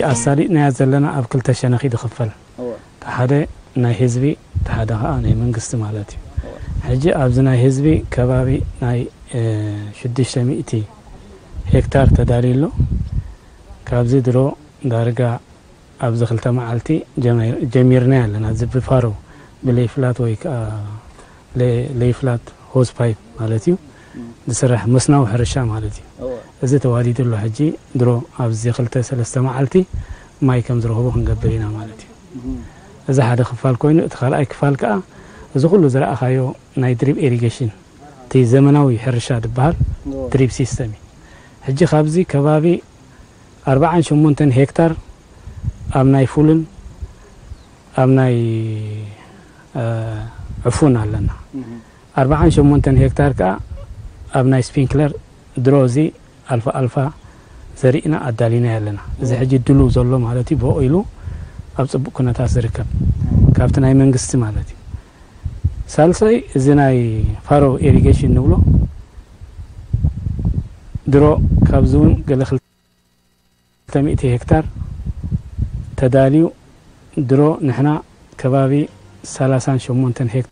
ኣሳሊጥናያ ዘለና ኣብ ክልተ ሸነኽ እዩ ዝኽፈል። እወ። እቲ ሓደ ናይ ህዝቢ፣ እቲ ሓደ ከዓ ናይ መንግስቲ ማለት እዩ። እወ። ሕጂ ኣብዚ ናይ ህዝቢ ከባቢ ናይ፣ እ፣ ሽዱሽተ ሚእቲ ሄክታር ተዳልዩ ኣሎ። ካብዚ ድሮ ዳርጋ ኣብዚ ክልተ መዓልቲ ጀመር-፣ ጀሚርና ኣለና። እዚ ብፋሮ ብለይፍላት ወይ ከዓ ለ-፣ ለይፍላት ሆዝ ፓይፕ ማለት እዩ። ዝስራሕ መስናዊ ሕርሻ ማለት እዩ። እወ። እዚ ተዋዲዱ ኣሎ። ሕጂ ድሮ ኣብዚ ክልተ ሰለስተ መዓልቲ ማይ ከም ዝረኽቡ ክንገብር ኢና ማለት እዩ። እም። እዚ ሓደ ክፋል ኮይኑ፣ እቲ ካልኣይ ክፋል ከዓ እዚ ኩሉ ዝረኣኻዮ ናይ ድሪፕ ኢሪጌሽን፣ እቲ ዘመናዊ ሕርሻ ዝበሃል እወ። ድሪፕ ሲስተም እዩ። ሕጂ ካብዚ ከባቢ ኣርባዓን ሸሞንተን ሄክታር ኣብ ናይ ፉልን ኣብ ናይ፣ እ፣ ዕፉን ኣለና። እም። ኣርባዓን ሸሞንተን ሄክታር ከኣ ኣብ ናይ ስፒንክለር ድሮ እዚ ኣልፋ ኣልፋ ዘሪእና ኣዳሊና ኣለና። እዚ ሕጂ ድሉው ዘሎ ማለት እዩ፣ ብቑ ኢሉ ኣብ ጽቡቕ ኩነታት ዝርከብ ካብቲ ናይ መንግስቲ ማለት እዩ። ሳልሳይ እዚ ናይ ፋሮ ኢሪጌሽን ንብሎ ድሮ ካብዚ እውን ገለ ክልተ ሚእቲ ሄክታር ተዳልዩ ድሮ ንሕና ከባቢ ሰላሳን ሸሞንተን ሄክታር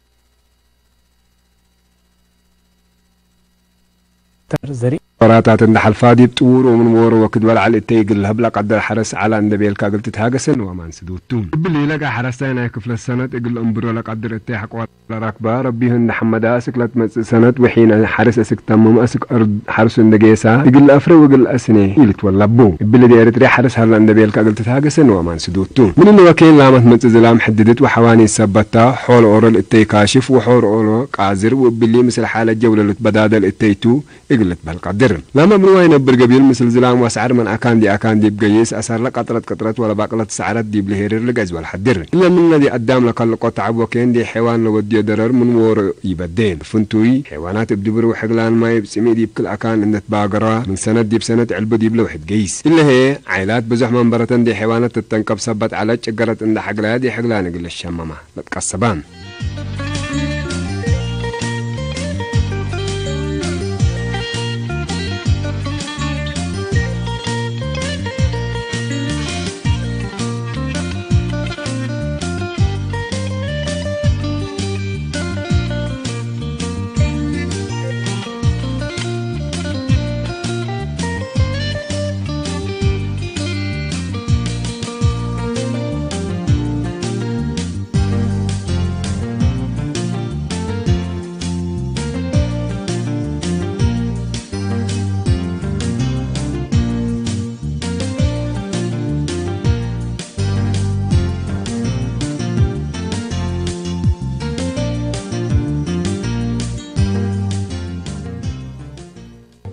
ዘርኢ ወራታት እንዳሓልፋ ዲብ ጥውር ወምን ወሮ ወክድ በልዓል እተይ ግል ህብላ ቀደር ሓረስ ዓላ እንደቤልካ እግል ትትሃገሰን ወማን ስዱቱ። እብል ይለጋ ሓረስታይ ናይ ክፍለ ሰነት እግል እምብሮ ለቀድር እተይ ሓቆ ለራክባ ረቢሁ እንዳሐመዳ እስክ ለትመጽእ ሰነት ውሒነ ሓረስ እስክ ተምም እስክ እርድ ሓርሱ እንደገየሳ እግል አፍረ ወግል አስኔ ኢልት ወላቡ። እብል ዲ ኤርትሪ ሓረስ ሃላ እንደቤልካ እግል ትትሃገሰን ወማን ስዱቱ። ምን ንወኬን ላመት መጽእ ዝላም ሕድድት ወሐዋኒ ሰበታ ሖል ኦረል እተይ ካሽፍ ወሖር ኦሎ ቃዝር ወእብሊ ምስል ሓለ ጀውለሉት በዳደል እተይቱ እግልት በልቀድር። ላማ ብንዋይ ነብር ገቢል ምስል ዝላም ወስዓር ምን አካን ዲ አካን ዲብ ገይስ አሳር ለቀጥረት ቅጥረት ወለባቅለት ሰዓረት ዲብ ልሄርር ልገዝ ወልሐድር። እለ ምን ነዲ አዳም ለከልቆ ተዓብ ወኬን ዲ ሐይዋን ለወድዮ ደረር ምን ወሮ ይበዴ። ፍንቱይ ሐይዋናት እብ ድብር ወሕግላን ማይ እብ ጽሚእ ዲብ ክል አካን እንድትባገራ ምን ሰነት ዲብ ሰነት ዕልቡ ዲብ ለውሕድ ገይስ። እለ ሄ ዓይላት ብዙሕ መንበረተን ዲ ሐይዋናት ትተንከብ ሰበት ዐለ ጭገረት እንደ ሐግላያ ዲ ሕግላን እግል ሸመማ። መትቀሰባን።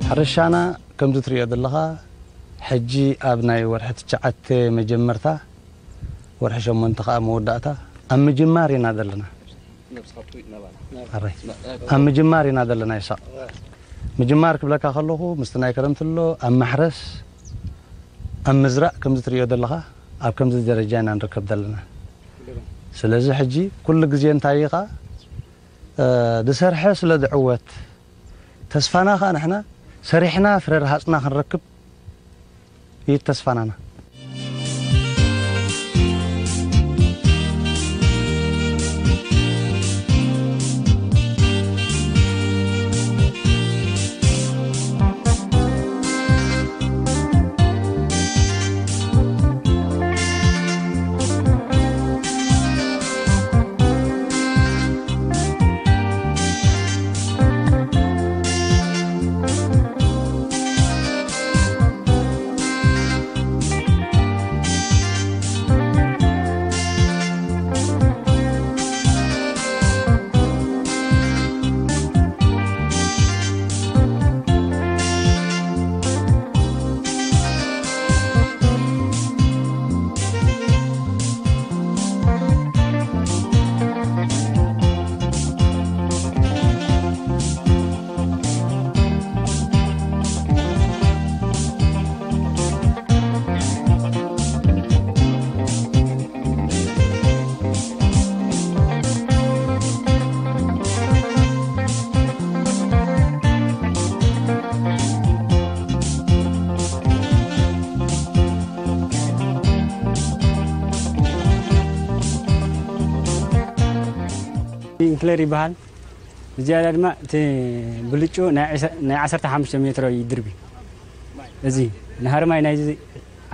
ሕርሻና ከምዚ ትርእዮ ዘለኻ፣ ሕጂ ኣብ ናይ ወርሒ ትሽዓተ መጀመርታ፣ ወርሒ ሸሞንተ ከኣ መወዳእታ፣ ኣብ ምጅማር ኢና ዘለና። ኣራይ። ኣብ ምጅማር ኢና ዘለና ይሳቕ። ምጅማር ክብለካ ከለኹ፣ ምስቲ ናይ ክረምቲ ኣሎ፣ ኣብ ማሕረስ፣ ኣብ ምዝራእ ከምዚ ትርእዮ ዘለኻ፣ ኣብ ከምዚ ደረጃ ኢና ንርከብ ዘለና። ስለዚ ሕጂ ኩሉ ግዜ እንታይ ኢኻ፣ እ፣ ዝሰርሐ ስለ ዝዕወት፣ ተስፋና ኸኣ ንሕና ሰሪሕና ፍረ ረሃጽና ክንረክብ እዩ ተስፋናና። ክለር ይበሃል። ዝያዳ ድማ እቲ ብልጩ ናይ ዕሰ-፣ ናይ ዓሰርተ ሓሙሽተ ሜትሮ ይድርቢ። እዚ ንሃርማይ ናይዚ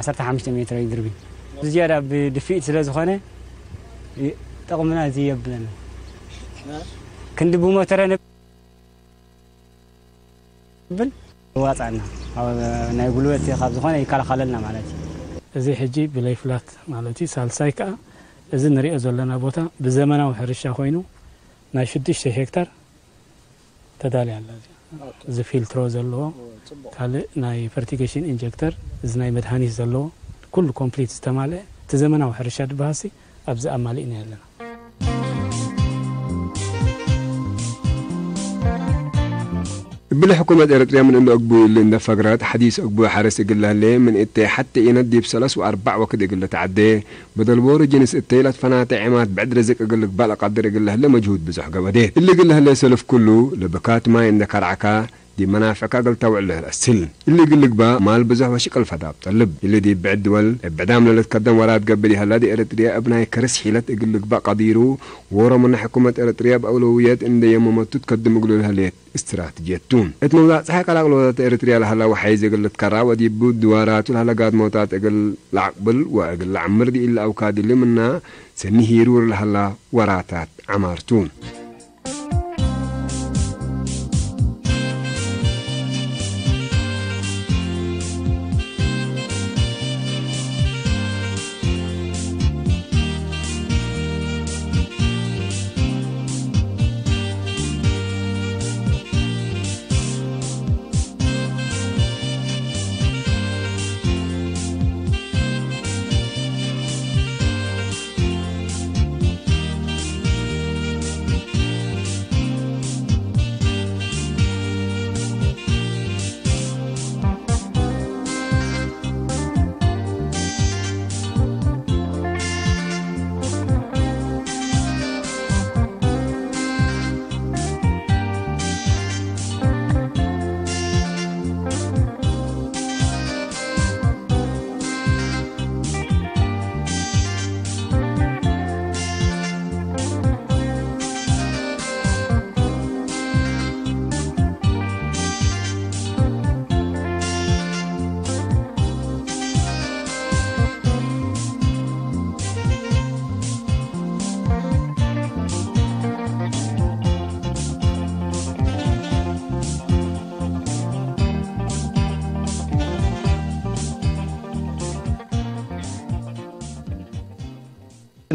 ዓሰርተ ሓሙሽተ ሜትሮ ይድርቢ። ዝያዳ ብድፍኢት ስለ ዝኾነ ይ-፣ ጠቕምና እዚ የብለና። ክንዲ ብሞተረ ነብል ይዋጻና። ኣብ ናይ ጉልበት ካብ ዝኾነ ይከላኸለልና ማለት እዩ። እዚ ሕጂ ብለይ ፍላት ማለት እዩ። ሳልሳይ ከኣ እዚ ንሪኦ ዘለና ቦታ ብዘመናዊ ሕርሻ ኮይኑ ናይ ሽዱሽተ ሄክታር ተዳልያ ኣላ። እዚኣ እዚ ፊልትሮ ዘለዎ፣ ካልእ ናይ ፈርቲጌሽን ኢንጀክተር፣ እዚ ናይ መድሃኒት ዘለዎ፣ ኩሉ ኮምፕሊት ዝተማልአ እቲ ዘመናዊ ሕርሻ ድበሃሲ ኣብዚ ኣማሊእና ኣለና። እብሊ ሕኩመት ኤረትርያ ምን እለ ኦግቡ እሊ እንደ ፈግረት ሐዲስ ኦግቡ ሐረስ እግል ለህሌ ምን እቴ ሐቴ ኢነት ዲብ ሰለስ ወአርባዕ ወክድ እግል ለተዐዴ በደል ቦሮ ጅንስ እተይለት ፈናተ ዔማት ብዕድ ርዝቅ እግል ልግባእ ለቀድር እግል ለህሌ መጅሁድ ብዙሕ ገብአዴት። እሊ እግል ለህሌ ሰልፍ ኩሉ ለብካት ማይ እንደ ከርዐካ ዲብ መናፍዕካ እግል ተውዕል ለህል አስል። እሊ እግል ልግባእ ማል ብዙሕ ወሽቅል ፈዳብ ጠልብ። እሊ ዲብ ብዕድ ድወል እብ ብዕዳም ለልትከደም ወራድ ገብእ ዲሀላ ዲኤረትርያ እብ ናይ ከርስ ሒለት እግል ልግባእ ቀዲሩ ዎሮ ምነ ሕኩመት ኤረትርያ እብ አውለውየት እንደ የመመቱ ትከድም እግሉ ለህሌት። እስትራትጅየት ቱ። እት መውዛዕ ጸሓይ ቀላቅሎታት ኤረትርያ ለሀላ ወሓይዝ እግል ልትከራ ወዲቡ ድዋራቱ ለሀለ ጋድሞታት እግል ለዐቅብል ወእግል ለዐምር ዲኢለ አውካድሊ ምና ሰኒ ሂሩር ለሀላ ወራታት ዐማር ቱ።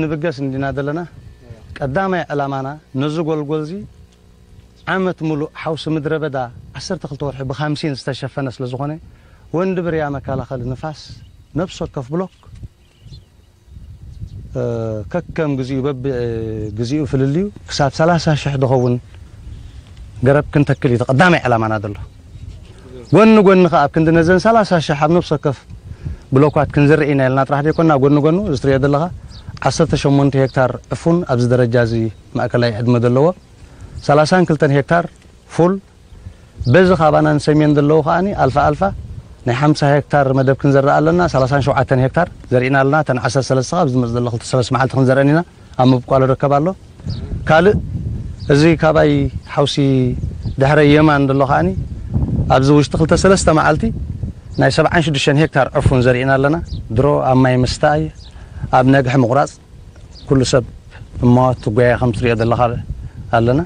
ንብገስ እንዲና ዘለና። ቀዳማይ ዕላማና ነዚ ጎልጎል እዚ ዓመት ሙሉእ ሓውሲ ምድረ በዳ ዓሰርተ ክልተ ወርሒ ብካምሲን ዝተሸፈነ ስለ ዝኾነ ወንዲ ብርያ መከላኸሊ ንፋስ ነፍሲ ወከፍ ብሎክ ከከም ግዚኡ በቢ ግዚኡ ፍልልዩ ክሳብ ሰላሳ ሽሕ ዝኸውን ገረብ ክንተክል እዩ ቀዳማይ ዕላማና ዘሎ። ጎኒ ጎኒ ከኣ ኣብ ክንዲ ነዘን ሰላሳ ሽሕ ኣብ ነፍሲ ወከፍ ብሎኳት ክንዝርኢ ኢና ኢልና ጥራሕ ዘይኮና ጎኒ ጎኑ እዚ ትሪኦ ዘለኻ ዓሰርተ ሸሞንተ ሄክታር ዕፉን ኣብዚ ደረጃ እዚ ማእከላይ ዕድመ ዘለዎ ሰላሳን ክልተን ሄክታር ፉል በዚ ካባና ንሰሜን ዘለዉ ከኣ ኣልፋ ኣልፋ ናይ ሓምሳ ሄክታር መደብ ክንዘርእ ኣለና። ሰላሳን ሸውዓተን ሄክታር ዘሪእና ኣለና። እተን ዓሰርተ ሰለስተ ኣብዚ ዝመጽእ ዘሎ ክልተ ሰለስተ መዓልቲ ክንዘርአን ኢና። ኣብ ምብቋል ይርከብ ኣሎ። ካልእ እዚ ካባይ ሓውሲ ድሕረ የማን ዘሎ ከኣ ኣብዚ ውሽጢ ክልተ ሰለስተ መዓልቲ ናይ ሰብዓን ሽዱሽተን ሄክታር ዕፉን ዘሪእና ኣለና። ድሮ ኣብ ማይ ምስታይ ኣብ ነግሒ ምቑራጽ ኩሉ ሰብ እማዋት ትጎያ ከም ትሪኦ ዘለኻ ኣለና።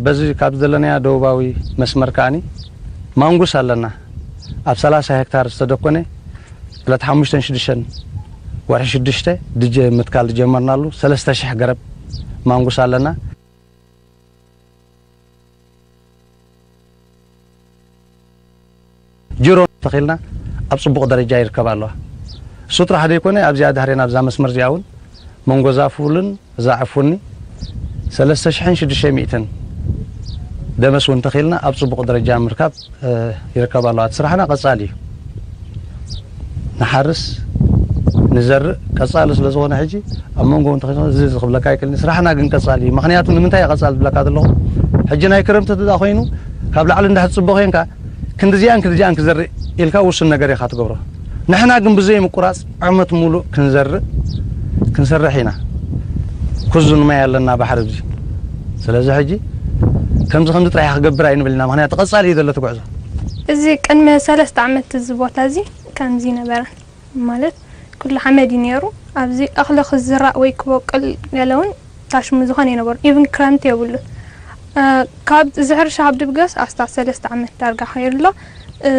በዚ ካብ ዘለናያ ደቡባዊ መስመር ከኣኒ ማንጉስ ኣለና። ኣብ ሰላሳ ሄክታር ዝተደኮነ ዕለት ሓሙሽተን ሽዱሽተን ወርሒ ሽዱሽተ ድጀ ምትካል ዝጀመርናሉ ሰለስተ ሽሕ ገረብ ማንጉስ ኣለና። ጅሮ ተኺልና ኣብ ጽቡቕ ደረጃ ይርከብ ኣለዋ። እሱ ጥራሕ ዘይኮነ ኣብዚኣ ድሕሬና ኣብዛ መስመር እዚኣ እውን መንጎዛ ፉልን እዛ ዕፉኒ ሰለስተ ሽሕን ሽዱሽተ ሚእትን ደመስ እውን ተኺልና ኣብ ጽቡቕ ደረጃ ምርካብ ይርከብ ኣለዋ። እቲ ስራሕና ቀጻሊ እዩ። ንሓርስ ንዘርእ ቀጻሊ ስለ ዝኾነ ሕጂ ኣብ መንጎ እውን ተኺልና እዚ ክብለካ ይክእልኒ። ስራሕና ግን ቀጻሊ እዩ። ምኽንያቱ ንምንታይ እየ ቀጻሊ ዝብለካ ዘለኹ? ሕጂ ናይ ክረምቲ እንተ ኮይኑ ካብ ላዕሊ እንዳሕጽቦ ኮይንካ ክንድዚኣን ክንድዚኣን ክዘርእ ኢልካ ውሱን ነገር ኢኻ ትገብሮ። ንሕና ግን ብዘይ ምቁራጽ ዓመት ሙሉእ ክንዘርእ ክንሰርሕ ኢና። ኩዙን ማይ ኣለና ባሕሪ እዚ ስለዚ ሕጂ ከምዚ ከምዚ ጥራሕ ክገብር ኣይንብል ኢና፣ ምኽንያቱ ቀጻሊ እዩ ዘሎ እቲ ጉዕዞ። እዚ ቅድሚ ሰለስተ ዓመት እዚ ቦታ እዚ ከምዚ ነበረ፣ ማለት ኩሉ ሓመድ እዩ ነይሩ። ኣብዚ እኽሊ ክዝራእ ወይ ክበቁል ገለ እውን ታሽሙ ዝኾነ ኣይነበሩ። ኢቭን ክረምቲ የብሉን። እ፣ ካብ እዚ ሕርሻ ኣብ ድብገስ ኣስታት ሰለስተ ዓመት ዳርጋ ከይሩ ኣሎ። እ፣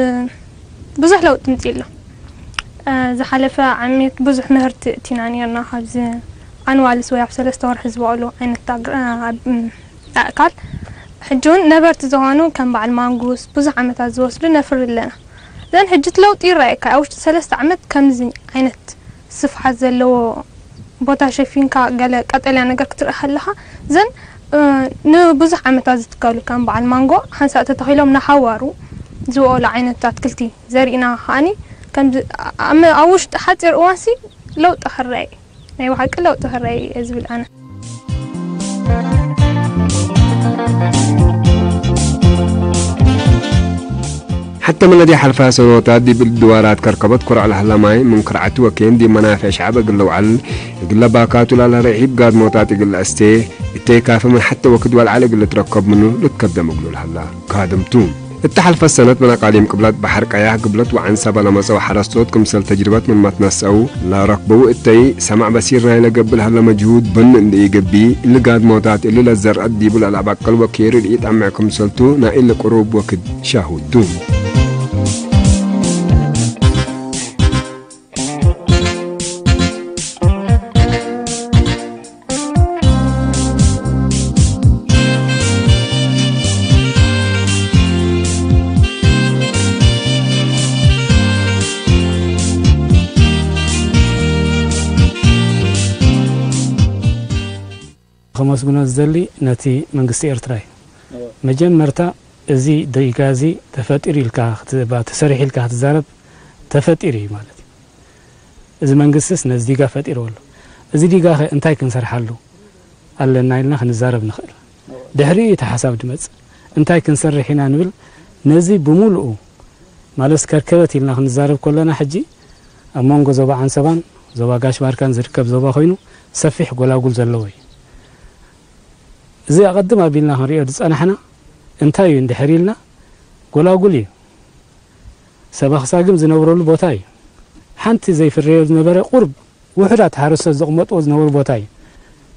ብዙሕ ለውጢ ምፂኡ ኣሎ። እ፣ ዝሓለፈ ዓመት ብዙሕ ምህርቲ እቲና ነይርና። ካብዚ ኣንዋልስ ወይ ኣብ ሰለስተ ወርሒ ዝበቕሉ ዓይነት ኣግራ-፣ ኣብ፣ ም፣ ኣእካል ሕጂ እውን ነበርቲ ዝኾኑ ከም በዓል ማንጉስ ብዙሕ ዓመታት ዝወስዱ ነፍሪ ኣለና። ዘን ሕጂ እቲ ለውጢ ይረኣየካ። ኣብ ውሽጢ ሰለስተ ዓመት ከምዚ ዓይነት ስፍሓት ዘለዎ ቦታ ሸፊንካ ገለ ቀጠልያ ነገር ክትርኢ ከለኻ፣ ዘን፣ እ፣ ንብዙሕ ዓመታት ዝትከሉ ከም በዓል ማንጎ ሓንሳእ ተተኺሎም ንሓዋሩ ዝበቆሉ ዓይነት ኣትክልቲ ዘሪእና ከኣኒ ከምዚ ኣብ፣ ኣብ ውሽጢ ሓፂር እዋንሲ ለውጢ ክረኣይ፣ ናይ ብሓቂ ለውጢ ክረኣይ እየ ዝብል ኣነ። ሓተ መለዲ ሓልፋ ሰኖታት ዲብል ድዋራት ከርከበት ኮራዕ ላህላማይ ምን ክርዓቲ ወኬን ዲ መናፍዕ ሸዓብ እግል ለውዓል እግል ለባካቱ ላለ ርሒብ ጋድሞታት እግል ለአስቴ እተይ ካፈ ምን ሓተ ወክድ ዋልዓል እግል ልትረከብ ምኑ ልትከብደም እግሉ ለህላ ካድምቱ። እተሓልፈ ሰነት መናቃሊም ቅብለት ባሕር ቀያህ ግብለት ወዓንሰባ ለመጸው ሓረስቶት ክምሰል ተጅርበት ምን መትነሰው ለረክበው እተይ ሰማዕ በሲር ናይ ለገብእ ለህለ መጅሁድ በን እንደ ኢገቢ እሊ ጋድሞታት እሊ ለዘርዐት ዲቡ ለለአባቅል ወኬሪ ርኢጣምዕ ክምሰልቱ ናይ እሊ ቅሩብ ወክድ ሻሁድ ቱ። ከመስግኖ ዝደሊ ነቲ መንግስቲ ኤርትራ እዩ። መጀመርታ እዚ ዲጋ እዚ ተፈጢሩ ኢልካ ክትባ-፣ ተሰሪሑ ኢልካ ክትዛረብ ተፈጢሩ እዩ ማለት እዩ። እዚ መንግስትስ ነዚ ዲጋ ፈጢርዎ ኣሎ። እዚ ዲጋ ኸ እንታይ ክንሰርሓሉ ኣለና ኢልና ክንዛረብ ንኽእል። ድሕሪኡ እቲ ሓሳብ ድመጽእ። እንታይ ክንሰርሕ ኢና ንብል፣ ነዚ ብምሉኡ ማለት ከርከበት ኢልና ክንዛረብ ከለና ሕጂ ኣብ መንጎ ዞባ ዓንሰባን ዞባ ጋሽ ባርካን ዝርከብ ዞባ ኮይኑ ሰፊሕ ጎላጉል ዘለዎ እዩ። እዚ ኣቐድም ኣቢልና ክንሪኦ ዝጸናሕና እንታይ እዩ እንድሕር ኢልና ጎላጉል እዩ። ሰባ ክሳግም ዝነብረሉ ቦታ እዩ። ሓንቲ ዘይፍረዮ ዝነበረ ቁርብ ውሑዳት ሓረስቶት ዘቕመጥዎ ዝነበሩ ቦታ እዩ።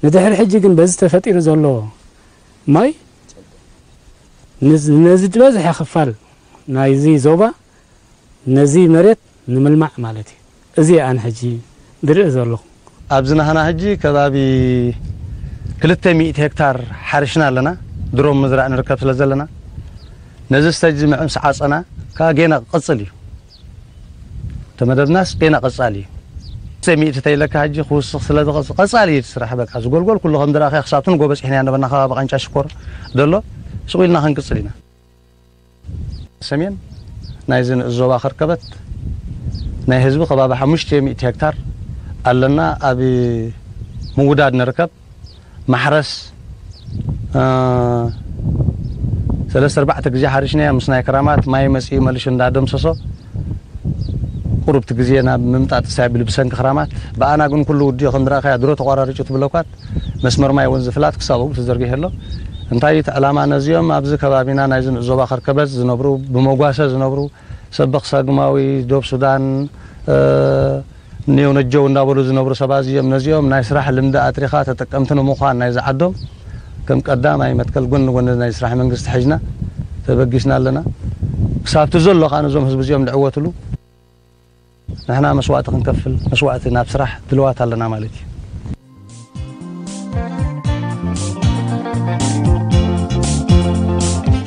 ንድሕሪ ሕጂ ግን በዚ ተፈጢሩ ዘሎ ማይ ንዝ-፣ ነዚ ዝበዝሐ ክፋል ናይዚ ዞባ ነዚ መሬት ንምልማዕ ማለት እዩ። እዚ ኣነ ሕጂ ዝርኢ ዘለኹ። ኣብዚ ናህና ሕጂ ከባቢ ክልተ ሚእቲ ሄክታር ሓሪሽና ኣለና። ድሮ ምዝራእ ንርከብ ስለ ዘለና ነዚ ስተጅ ምዕምስ ዓፀና ከዓ ጌና ክቕፅል እዩ። ተመደብናስ ጌና ቀፃሊ እዩ። ክልተ ሚእቲ ተይለካ ሕጂ ክውስኽ ስለ ዝቐፅ-፣ ቀፃሊ እዩ እቲ ስራሕ። በቃ ዝጎልጎል ኩሉ ከም ዝረኣኸ ክሳብ ትንጎ በፂሕና ኢና ነበና ከባቢ ቃንጫ ሽኮር ዘሎ ስቑ ኢልና ክንቅፅል ኢና። ሰሜን ናይዚ ንኡስ ዞባ ከርከበት ናይ ህዝቢ ከባቢ ሓሙሽተ ሚእቲ ሄክታር ኣለና ኣብ ምውዳድ ንርከብ። ማሕረስ፣ እ፣ ሰለስተ ኣርባዕተ ግዜ ሓሪሽናዮ ምስ ናይ ክራማት ማይ መጺኡ መልሹ እንዳደምሰሶ ቁሩብቲ ግዜ ናብ ምምጣጥ ሳይብል ብሰንኪ ክራማት። ብኣና ግን ኩሉ ውዲኡ ከም ዝረኣኻዮ ድሮ ተቋራሪጩ ትብለኳት መስመር ማይ እውን ዝፍላት ክሳብ ኣብኡ ተዘርጊሑ ኣሎ። እንታይ እዩ እቲ ዕላማ? ነዚኦም ኣብዚ ከባቢና ናይዚ ንኡስ ዞባ ከርከበት ዝነብሩ፣ ብመጓሰ ዝነብሩ፣ ሰበኽ ሳግማዊ፣ ዶብ ሱዳን፣ እ፣ ኔው ነጀው እንዳበሉ ዝነብሩ ሰባት እዮም። ነዚኦም ናይ ስራሕ ልምዲ ኣጥሪኻ ተጠቀምቲ ንምዃን ናይዚ ዓዶም ከም ቀዳማይ መትከል ጎኒ ጎኒ ናይ ስራሕ መንግስቲ ሒዝና ተበጊስና ኣለና። ክሳብቲ ዘሎ ከዓ ነዞም ህዝቢ እዚኦም ዝዕወትሉ ንሕና መስዋእቲ ክንከፍል፣ መስዋእቲ ናብ ስራሕ ድልዋት ኣለና ማለት እዩ።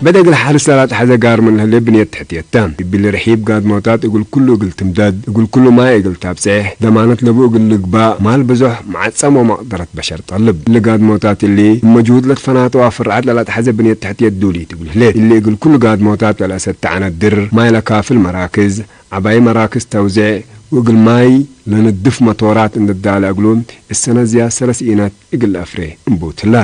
በደግል ሓርስ ላላትሓዘ ጋር ምን ህሌ ብንየት ትሕትየታ። እብል ርሒብ ጋድሞታት እግል ኩሉ እግል ትምደድ፣ እግል ኩሉ ማይ እግል ታብጽሕ፣ ደማነት ለቡ እግል ልግባእ፣ ማል ብዙሕ መዓጸም ወመቕደረት በሸር ጠልብ። እሊ ጋድሞታት እሊ፣ መጅሁድ ለትፈናተዋ ፍርዓት ላላትሓዘ ብንየት ትሕትየት ዱሊት እግል ህሌት። እሊ እግል ኩሉ ጋድሞታት ለልአሰት ተዓነድር፣ ማይ ለካፍል መራክዝ፣ ዓባይ መራክዝ ተውዜዕ ወእግል ማይ ለንድፍ መቶራት እንድዳለ እግሉ፣ እሰነዝያ ሰለስ ኢነት እግል አፍሬ እንቡትላ።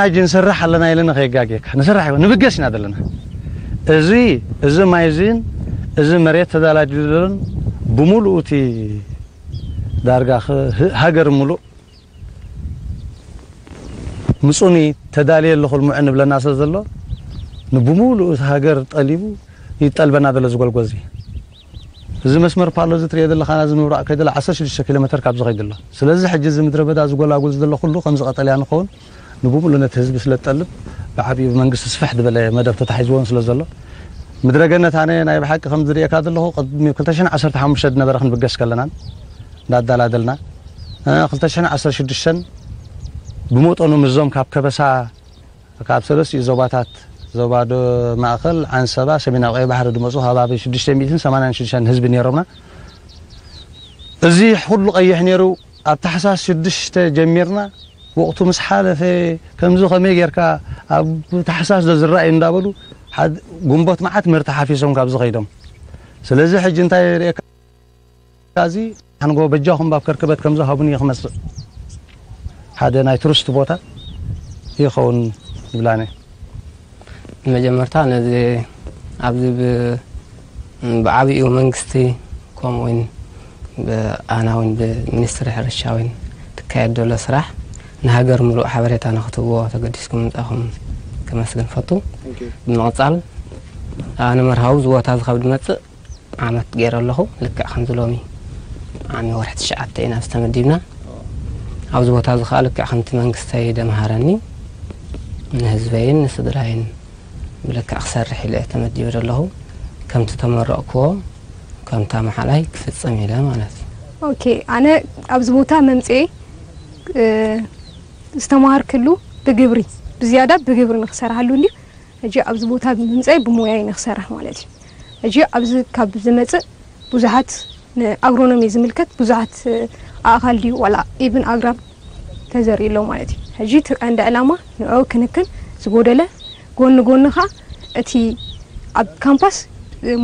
ሕጂ ንሰርሕ ኣለና ኢለ ንኸየጋግየካ ንሰርሕ ይኮን ንብገስ ኢና ዘለና። እዚ እዚ ማይ እዚን እዚ መሬት ተዳላጅሉ ዘሎን ብምሉኡ እቲ ዳርጋ ክ- ህ- ሃገር ምሉእ ምጹኒ ተዳልየ ኣለኹ ልሙዐ ንብለና ስለ ዘሎ ንብምሉኡ እቲ ሃገር ጠሊቡ ይጠልበና ዘሎ ዝጎልጎዚ። እዚ መስመር ፓሎ እዚ ትሪኦ ዘለኻና እዚ ምብራቕ ከይደሎ ዓሰርተ ሽዱሽተ ኪሎ ሜትር ካብዚ ከይደሎ። ስለዚ ሕጂ እዚ ምድረ በዳ ዝጎላጉል ዘሎ ኩሉ ከምዚ ቀጠልያ ንኸውን ንብምሉ ነቲ ህዝቢ ስለ ትጠልብ ብዓብዩ ብመንግስቲ ስፍሕ ዝበለ መደብ ተታሒዝዎን ስለ ዘሎ ምድረ ገነት ኣነ ናይ ብሓቂ ከም ዝርእየካ ዘለኹ ቅድሚ ክልተ ሽሕን ዓሰርተ ሓሙሽተ ዝነበረ ክንብገስ ከለናን እንዳኣዳላደልና እ፣ ክልተ ሽሕን ዓሰርተ ሽዱሽተን ብመጠኑ ምስዞም ካብ ከበሳ ካብ ሰለስቲኡ ዞባታት ዞባ ዶ ማእኸል ዓንሰባ ሰሜናዊ ቀይ ባሕሪ ዝመፁ ከባቢ ሽዱሽተ ሚእትን ሰማንያን ሽዱሽተን ህዝቢ ነይሮምና። እዚ ኩሉ ቀይሕ ነይሩ። ኣብ ታሕሳስ ሽዱሽተ ጀሚርና ወቕቱ ምስ ሓለፈ ከምዚ ከመይ ጌርካ ኣብ ታሕሳስ ዶ ዝረኣዩ እንዳበሉ ሓድ- ጉንቦት መዓት ምህርቲ ሓፊሶም ካብዚ ከይዶም። ስለዚ ሕጂ እንታይ ርእየካ እዚ ሓንጎ በጃኹም ኣብ ከርከበት ከምዚ ሃቡኒ ክመፅእ ሓደ ናይ ቱሪስት ቦታ ይኸውን ይብላነ። ንመጀመርታ ነዚ ኣብዚ ብ- ብዓብኡ መንግስቲ ከምኡ እውን ብኣና እውን ብሚኒስትሪ ሕርሻ እውን ትካየድ ዘሎ ስራሕ ንሃገር ምሉእ ሓበሬታ ንክትህብዎ ተገዲስኩም ምምፃእኹም ከመስግን ፈቱ። ብምቕፃል ኣነ መርሃዊ እዚ ቦታ እዚ ካብ ዝመፅእ ዓመት ገይረ ኣለኹ። ልክዕ ከምዚ ሎሚ ዓሚ ወርሒ ትሽዓተ ኢና ዝተመዲብና። ኣብዚ ቦታ እዚ ከዓ ልክዕ ከምቲ መንግስተይ ደምሃረኒ ንህዝበይን ንስድራይን ብልክዕ ክሰርሕ ኢለ እየ ተመዲበ ዘለኹ። ከምቲ ተመረቕክዎ ከምታ መሓላይ ክፍፅም ኢለ ማለት እዩ። ኦኬ ኣነ ኣብዚ ቦታ መምፅኤ ዝተማሃርክሉ ብግብሪ ብዝያዳ ብግብሪ ንክሰርሓሉ እንዲ ሕጂ ኣብዚ ቦታ ብምምፀይ ብሞያይ ንክሰርሕ ማለት እዩ። ሕጂ ኣብዚ ካብ ዝመፅእ ብዙሓት ንኣግሮኖሚ ዝምልከት ብዙሓት ኣእኻል ድዩ ዋላ ኢብን ኣግራብ ተዘሪእሎ ማለት እዩ። ሕጂ እቲ ቀንዲ ዕላማ ንዑ ክንክን ዝጎደለ ጎኒ ጎኒ ኻ እቲ ኣብ ካምፓስ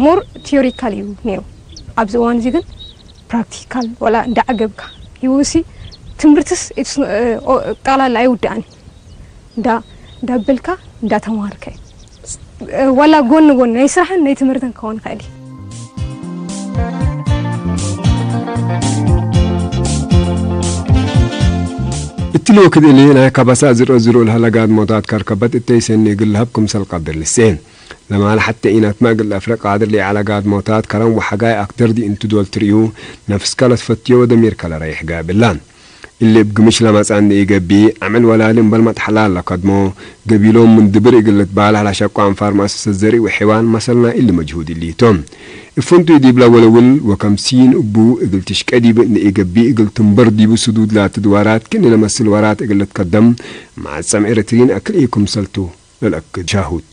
ሞር ቲዮሪካል እዩ ነይሩ። ኣብዚ እዋን እዚ ግን ፕራክቲካል ዋላ እንዳዓገብካ ይውሲ ትምህርትስ ጠቕላላ ኣይውድኣን እንዳ እንዳበልካ እንዳተማሃርከ ዋላ ጎኒ ጎኒ ናይ ስራሕን ናይ ትምህርትን ክኸውን ይኽእል እዩ። እትልወ ክድሊ ናይ ካባሳ ዝሮ ዝሮ ለሃለጋድ ሞታት ካርከበት እተይ ሰኒ ግልሃብ ክምሰል ቀብር ልሴ ለማለ ሓተ ኢናት ማግል ኣፍረ ቃድር ለዓለጋድ ሞታት ከረን ወሓጋይ ኣክደር ዲ እንትዶል ትርእዩ ነፍስካ ለትፈትዮ ወደሚርካ ለራይሕ ጋብላን እልብ ግምሽ ለማጻን ለኢገቢ ዓመል ወላሊ እምበል መጥሓላል ለከድሞ ገቢሎም ምን ድብር እግል ልትባል ላሸቋን ፋርማሲ ሰዘሪ ወሕዋን መሰልና ኢሊ መጅሁድ ኢሊቶም እፍንቱ ዲብላ ወለውል ወከምሲን እቡ እግል ትሽቀ ዲብ ለኢገቢ እግል ትንበር ዲቡ ስዱድ ላትድ ዋራት ክን ለመስል ዋራት እግል ልትከደም ማዕጸም ኤረትሪን ኣክል ኢኩም ሰልቱ ለልአክድ ሻሁቱ።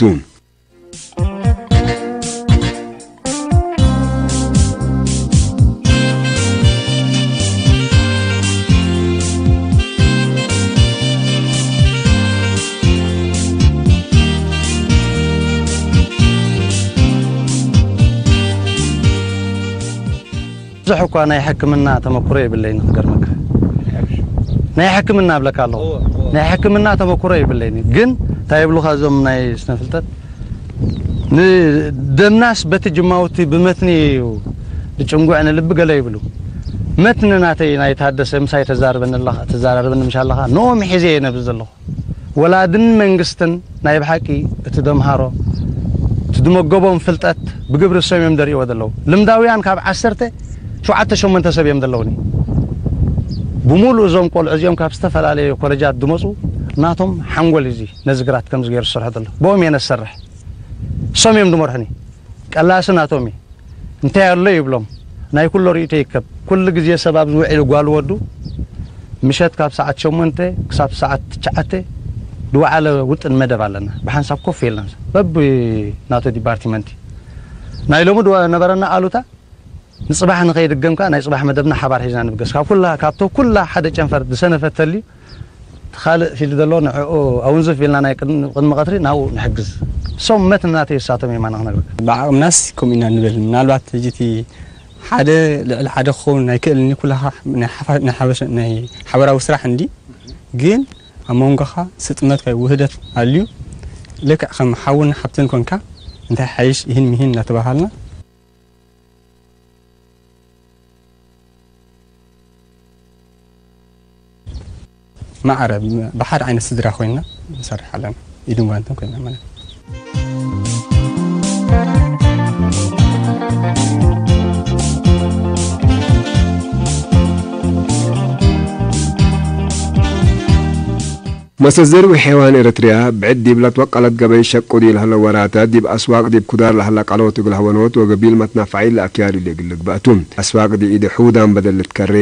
ብዙሕ እኳ ናይ ሕክምና ተመክሮ የብለይን ክገርመካ ናይ ሕክምና እብለካ ኣለኹ ናይ ሕክምና ተመክሮ የብለይን ግን እንታይ ይብሉኻ እዞም ናይ ስነ ፍልጠት ንደምናስ በቲ ጅማውቲ ብመትኒ እዩ ዝጭንጉዕ ንልቢ ገለ ይብሉ መትኒ ናተይ ናይ ታደሰ ምሳይ ተዛርበኒ ኣለኻ ተዛራርበኒ ምሽ ኣለኻ ንኦም ሒዘ እየ ነብዚ ዘለኹ ወላድን መንግስትን ናይ ብሓቂ እቲ ደምሃሮ እቲ ዝመገቦም ፍልጠት ብግብሪ እሶም እዮም ደርእዎ ዘለዉ ልምዳውያን ካብ ዓሰርተ ሸውዓተ ሸሞንተ ሰብ እዮም ዘለውኒ ብሙሉእ እዞም ቆልዑ እዚኦም ካብ ዝተፈላለዩ ኮለጃት ዝመፁ ናቶም ሓንጎል እዩ እዚ ነዚ ግራት ከምዚ ገይሩ ዝሰርሖ ዘሎ ብኦም እየ ነሰርሕ እሶም እዮም ዝመርሑኒ ቀላሲ ናቶም እዩ እንታይ ኣሎ ይብሎም ናይ ኩሎ ርእይቶ ይከብ ኩሉ ግዜ ሰብ ኣብዚ ውዒሉ ጓል ወዱ ምሸት ካብ ሰዓት ሸሞንተ ክሳብ ሰዓት ትሽዓተ ዝወዓለ ውጥን መደብ ኣለና ብሓንሳብ ኮፍ ኢልና በቢ ናቶ ዲፓርትመንት ናይ ሎሚ ድዋ ነበረና ኣሉታ ንፅባሕ ንኸይድገም ከዓ ናይ ፅባሕ መደብና ሓባር ሒዝና ንብገስ ካብ ኩላ ካብቶ ኩላ ሓደ ጨንፈር ዝሰነፈተልዩ እቲ ካልእ ፊልድ ዘሎ ንዕኡ ኣውንዝፍ ኢልና ናይ ቅድሚ ቅድሚ ቀትሪ ናብኡ ንሕግዝ እሶም መት ናተይ እሳቶም የማና ክነግረካ ብዓቕምናስ ከምኡ ኢና ንብል ምናልባት ሕጂ እቲ ሓደ ልዕሊ ሓደ ክኸውን ኣይክእልን እዩ ኩላኻ ናይ ሓፋ- ናይ ሓበሻ ናይ ሓበራዊ ስራሕ እንዲ ግን ኣብ መንጎኻ ስጥመት ወይ ውህደት ኣልዩ፣ ልክዕ ከም ሓውን ሓብትን ኮንካ እንታይ ሓይሽ ይህን ምሂን እናተባሃልና ማዕረ ብሓደ ዓይነት ስድራ ኮይና ንሰርሕ ኣለና። ኢድን ጓንትን ኮይና ማለት እዩ። መሰዘሪ ወሐይዋን ኤረትርያ ብዕድ ዲብ ለትወቀለት ገበይ ሸቁ ዲብ ለሀለ ወራተ ዲብ አስዋቅ ዲብ ኩዳር ለሀለ ቀሎት እግል ሀወኖት ወገቢል መትናፋዒ ለአክያድ እሊ እግል ልግበእቱ። አስዋቅ ዲብ ኢድ ሑዳን በደል ልትከሬ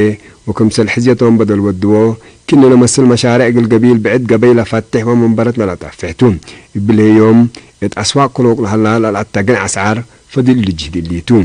ወክምሰል ሕዝየቶም በደል ወድዎ ክእነ ለመስል መሻርዕ እግል ገቢል ብዕድ ገበይ ለፈትሕ ወመንበረት ለለጠፍሕ ቱ። እብልሄ ዮም እት አስዋቅ ክሎቅ ለሀላ ለልአተግን አስዓር ፈዲል ልጅህድ እሊ ቱ።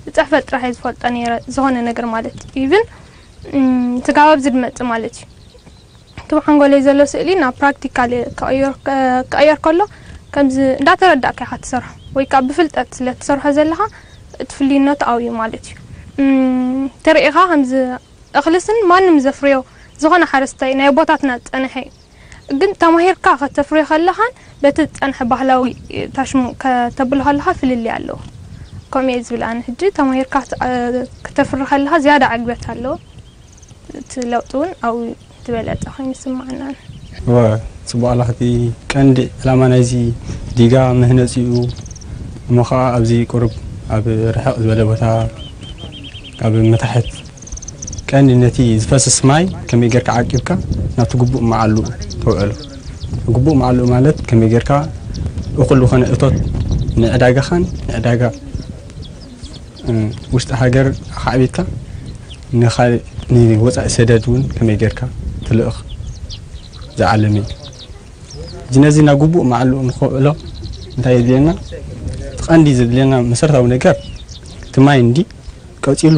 ብጽሕፈት ጥራሕ እየ ዝፈልጦ ነይረ፣ ዝኾነ ነገር ማለት ኢቭን ትጋባብ ዝድመጽ ማለት እዩ። እቲ ሓንጎለይ ዘሎ ስእሊ ናብ ፕራክቲካል ክቕየር ከሎ ከምዚ እንዳተረዳእካ ኢኻ ትሰርሖ ወይ ከዓ ብፍልጠት ስለ ትሰርሖ ዘለኻ እቲ ፍልይነቱ ኣብኡ ማለት እዩ። ተሪኢኻ ከምዚ እኽልስን ማንም ዘፍርዮ ዝኾነ ሓረስታይ ናይ ኣቦታትና ዝፀንሐ እዩ። ግን ተማሂርካ ከተፍርዮ ከለኻን በቲ ዝፀንሐ ባህላዊ ታሽሙ ከተብሎ ከለኻ ፍልልይ ኣለዎ። ከምኡ እየ ዝብል ኣነ። ሕጂ ተማሂርካ ከተፍሪ ከለኻ ዝያዳ ዕግበት ኣለዎ። እቲ ለውጢ እውን ኣብኡ ዝበለፀ ኮይኑ ይስማዓና። እወ፣ ፅቡቕ ኣለኻ። እቲ ቀንዲ ዕላማ ናይዚ ዲጋ መህነፂኡ እሞ ከዓ ኣብዚ ቁሩብ ኣብ ርሕቕ ዝበለ ቦታ ካብ መታሕት ቀንዲ ነቲ ዝፈስስ ማይ ከመይ ጌርካ ዓቂብካ ናብቲ ግቡእ መዓልኡ ተውዕሎ። ግቡእ መዓልኡ ማለት ከመይ ጌርካ እኹል ዝኾነ እቶት ንዕዳጋኻን ንዕዳጋ ውሽጢ ሃገር ኣኻዕቢትካ ንኻልእ ንወፃኢ ሰደድ እውን ከመይ ጌርካ ትልእኽ ዝዓለም እዩ። እዚ ነዚ ናብ ግቡእ መዓልኡ ንኸውዕሎ እንታይ የድልየና? እቲ ቀንዲ ዘድልየና መሰረታዊ ነገር እቲ ማይ እንዲ ቀፂሉ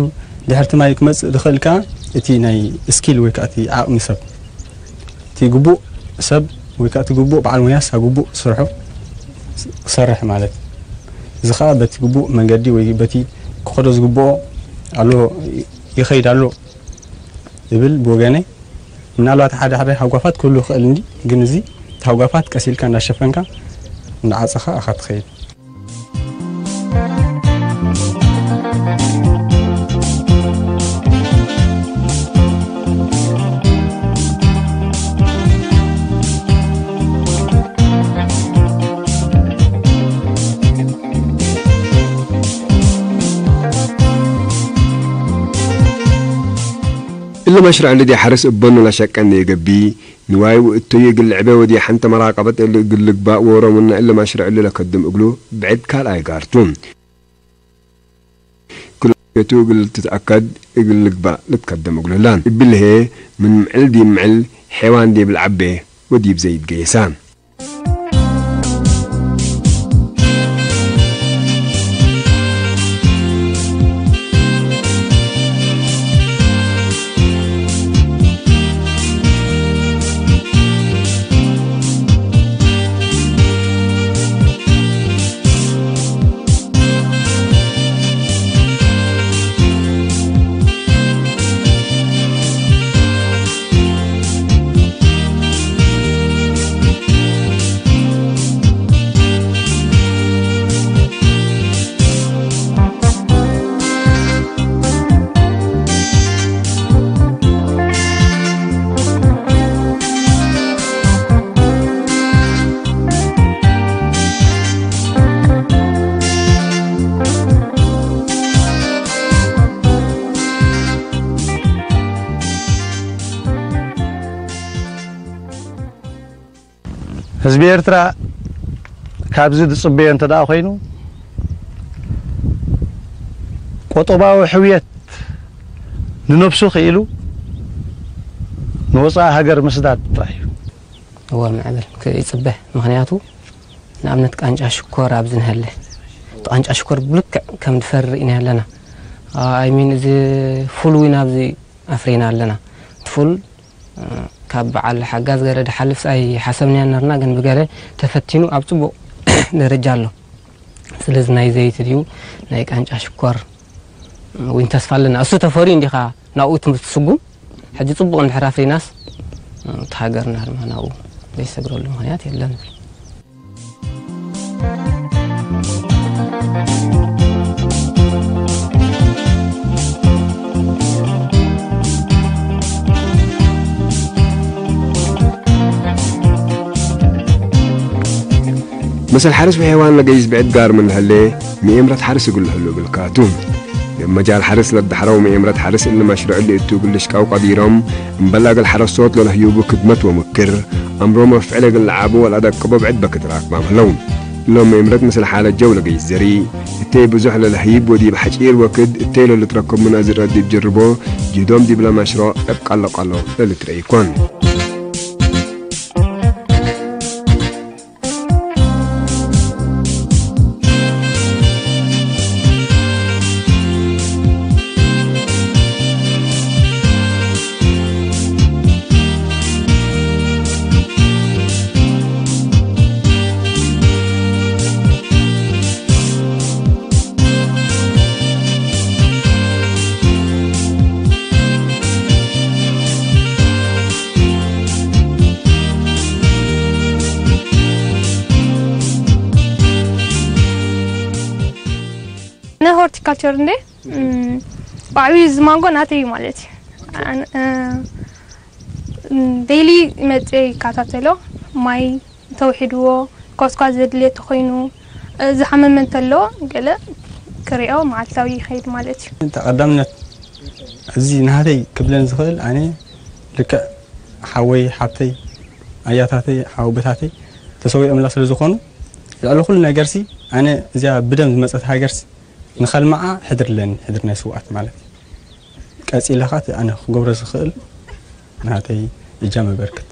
ድሕርቲ ማይ ክመፅእ ዝኽእል ከዓ እቲ ናይ ስኪል ወይ ከዓ እቲ ዓቕሚ ሰብ እቲ ግቡእ ሰብ ወይ ከዓ እቲ ግቡእ በዓል ሞያስ ኣብ ግቡእ ስርሑ ክሰርሕ ማለት እዚ ከዓ በቲ ግቡእ መንገዲ ወይ በቲ ክኸዶ ዝግብኦ ኣሎ ይኸይድ ኣሎ ይብል ብወገነይ። ምናልባት ሓደ ሓደ ሃጓፋት ክህሉ ይኽእል እንዲ ግን እዚ እቲ ሃጓፋት ቀስ ኢልካ እንዳሸፈንካ እንዳዓፀኻ ኢኻ ትኸይድ። እሊ መሽርዕ እሊ ዲሓርስ እበኑ ለሸቀኒ እገብኢ ንዋይ ውእቶዩ እግል ልዕቤ ወዲ ሐንተ መራቀበት እሊ እግል ልግባእ ወሮምና እሊ መሽርዕ እሊ ለከድም እግሉ ብዕድ ካልኣይ ጋርቱ። ክልኦቱ እግል ትትአከድ እግል ልግባእ ልትከደም እግሉ ላን። እብልሄ ምን ምዕል ዲብ ምዕል ሐይዋን ዲብ ለዐቤ ወዲብ ዘይድ ገየሳ። ህዝቢ ኤርትራ ካብዚ ዝጽበዮ እንተ ደኣ ኮይኑ፣ ቆጠባዊ ሕውየት ንነብሱ ክኢሉ ንወጻኢ ሃገር ምስዳድ ጥራይ እዩ። እወ፣ ምዕብል ክ-፣ ይጽበ። ምኽንያቱ፣ ንኣብነት፣ ቃንጫ ሽኮር ኣብዚ ንሀለ፣ እቲ ቃንጫ ሽኮር ብልክዕ ከም ዝፈሪ ኢና ኣለና። ኣይ ሚን፣ እዚ ፉል እውን ኣብዚ ኣፍሪና ኣለና። እቲ ፉል፣ እ፣ ካብ በዓል ሓጋዝ ገለ ድሓልፍስ ኣይሓሰብናዮ ነርና፣ ግን ብገለ ተፈቲኑ ኣብ ጽቡቕ ደረጃ ኣሎ። ስለዚ ናይ ዘይቲ ድዩ ናይ ቃንጫ ሽኮር እውን ተስፋ ኣለና። እሱ ተፈርዩ እንዲኻ ናብኡ ትስጉም። ሕጂ ጽቡቕ እንድሕር ኣፍሪናስ፣ እ፣ እቲ ሃገርና ድማ ናብኡ ዘይሰግረሉ ምኽንያት የለን። መሰል ሓርስ ወሕይዋን ለገይዝ ብዕድ ጋር ምን ለሀሌ፣ ምኤምረት ሓርስ እግል ለሀሉ እግል ካቱ። ለመጃል ሓርስ ለዳሕረው ምኤምረት ሓርስ እን መሽሩዕ እሊ እቱ እግል ልሽቃው ቀዲሮም፣ እምበላ እግል ሓረስቶት ለለህዩቡ ክድመት ወምክር፣ ኣምሮም ወፍዕል እግል ለዓቡ ወልኣደቅቦ ብዕድ በክት ራክባም ህለው። ሎም ምኤምረት ምስል ሓለ ጀው ለገይዝ ዘሪ፣ እተይ ብዙሕ ለለህይብ ወዲብ ሓጪር ወክድ፣ እተይ ለልትረከብ ሙና ዝረ ዲብ ጅርቦ፣ ጅህዶም ዲብ ለመሽሮ ዕብ ቃሎ ቃሎ ለልትረኢ ይኮን። ንሆርቲካልቸር እንዴ? እም፣ ብዓብዩ እዚ ማንጎ ናተይ እዩ ማለት እዩ። ኣነ፣ እ፣ እም፣ ዴይሊ መጽየ ይከታተሎ። ማይ ተውሒድዎ፣ ኮስኳስ ዘድልዮ ተኾይኑ፣ እ፣ ዝሓመመ እንተሎ ገለ ክሪኦ መዓልታዊ ይኸይድ ማለት እዩ። እንተ ቀዳምነት እዚ ናተይ ክብለን ዝኽእል ኣነ ልክዕ ሓወይ፣ ሓብተይ፣ ኣያታተይ፣ ሓወቦታተይ ተሰዊኦምላ ስለ ዝኾኑ፣ ልዕሊ ኩሉ ነገርሲ ኣነ እዚኣ ብደም ዝመጸት ሃገርሲ ንኸልምዓ ሕድር ኣለኒ፣ ሕድር ናይ ስውኣት ማለት እዩ። ቀጺለ ኸኣ እቲ ኣነ ክገብሮ ዝኽእል ናተይ እጃም የበርክት።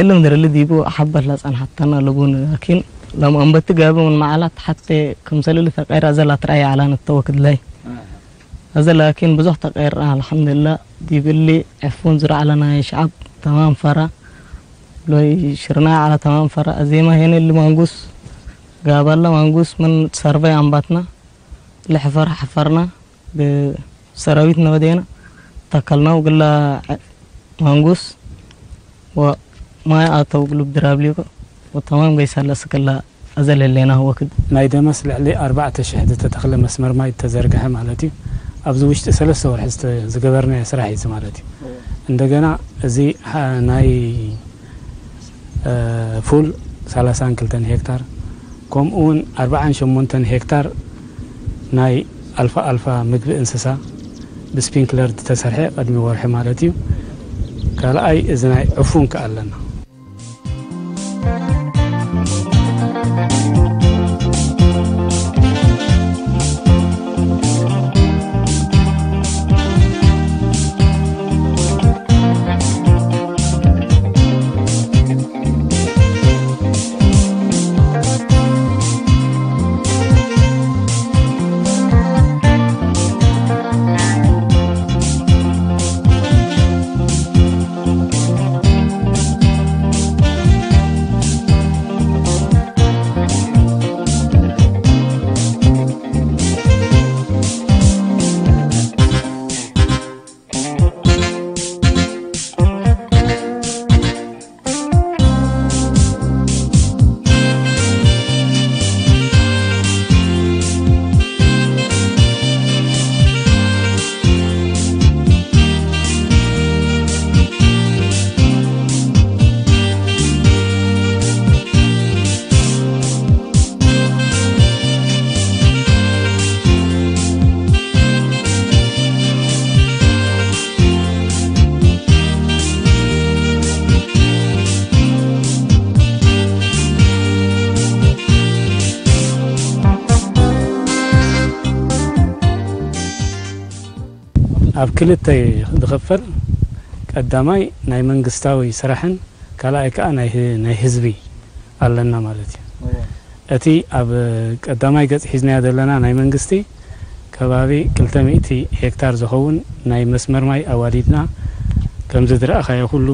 እልም ድርሊ ዲቡ ሓበላ ጸንሓታና ለቡን ላኪን ሎም ኣንበቲ ጋቢ ምን መዓላት ሓቴ ክምሰልሊ ተቀይራ ዘላ ትርኣይ ዓላን እተወክድላይ። እዚ ላኪን ብዙሕ ተቀይራ ኣልሓምዱሊላህ። ዲብሊ ዕፉን ዝረዓለ ናይ ሸዓብ ተማም ፈራ ሎይ ሽርና ዓላ ተማም ፈራ። እዜማ ሄነ እሊ ማንጉስ ጋባላ ማንጉስ ምን ሰርቫይ ኣንባትና ልሕፈር ሓፈርና ብሰራዊት ነበደና ተከልና ውግላ ማንጉስ ወማይ ኣተው ግሉብ ድራብሊኮ ወተማም ገይሳላ ስክላ ኣዘለሌና ወክድ ናይ ደመስ ልዕሊ ኣርባዕተ ሽሕ ዝተተኽለ መስመር ማይ ተዘርግሐ ማለት እዩ። ኣብዚ ውሽጢ ሰለስተ ወርሒ ዝተ-፣ ዝገበርናዮ ስራሕ እዩ እዚ ማለት እዩ። እንደገና እዚ ሓ-፣ ናይ፣ እ፣ ፉል ሰላሳን ክልተን ሄክታር፣ ከምኡ እውን ኣርባዓን ሸሞንተን ሄክታር ናይ ኣልፋ ኣልፋ ምግቢ እንስሳ ብስፒንክለር ዝተሰርሐ ቅድሚ ወርሒ ማለት እዩ። ካልኣይ እዚ ናይ ዕፉን ከኣ ኣለና። ኣብ ክልተ እዩ ዝኽፈል። ቀዳማይ ናይ መንግስታዊ ስራሕን ካልኣይ ከኣ ናይ ህ-፣ ናይ ህዝቢ ኣለና ማለት እዩ። እዎ። እቲ ኣብ ቀዳማይ ገጽ ሒዝናዮ ዘለና ናይ መንግስቲ ከባቢ ክልተ ሚእቲ ሄክታር ዝኸውን ናይ መስመር ማይ ኣዋዲድና ከምዚ ዝረኣኻዮ ኩሉ